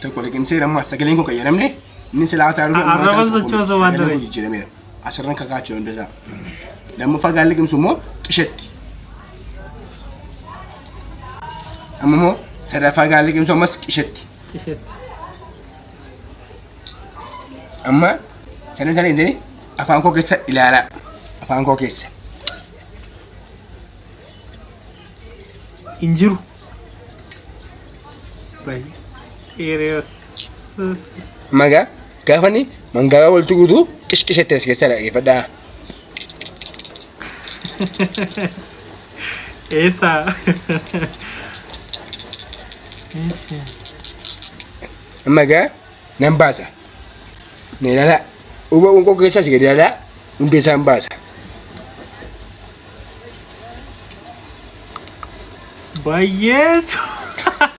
Tokko liqimseera amma sagaleen koo qayyaramne inni silaa isaa dhufe amma Arraba tokko miti. sochoosa waan Sagaleen koo daree. jijjiirameera. Asirran kakaachuu hunda isaa. Lammaffaa gaafa liqimsu immoo qishetti. Amma immoo sadaffaa gaafa liqimsu ammas qishetti. Qishetti. Amma sadan sana hin afaan koo keessa ilaalaa. Afaan koo keessa. Hin jiru. Baay'ee. Magaa gaafa inni mangaagaa walitti guutu qishqishetti as keessa dhaggeeffadhaa. Eessa? Eessa? Amma egaa nan baasa. Na ilaalaa. Uba qoonqoo keessaa si gadi ilaalaa hundee isaan baasa. Baay'ee.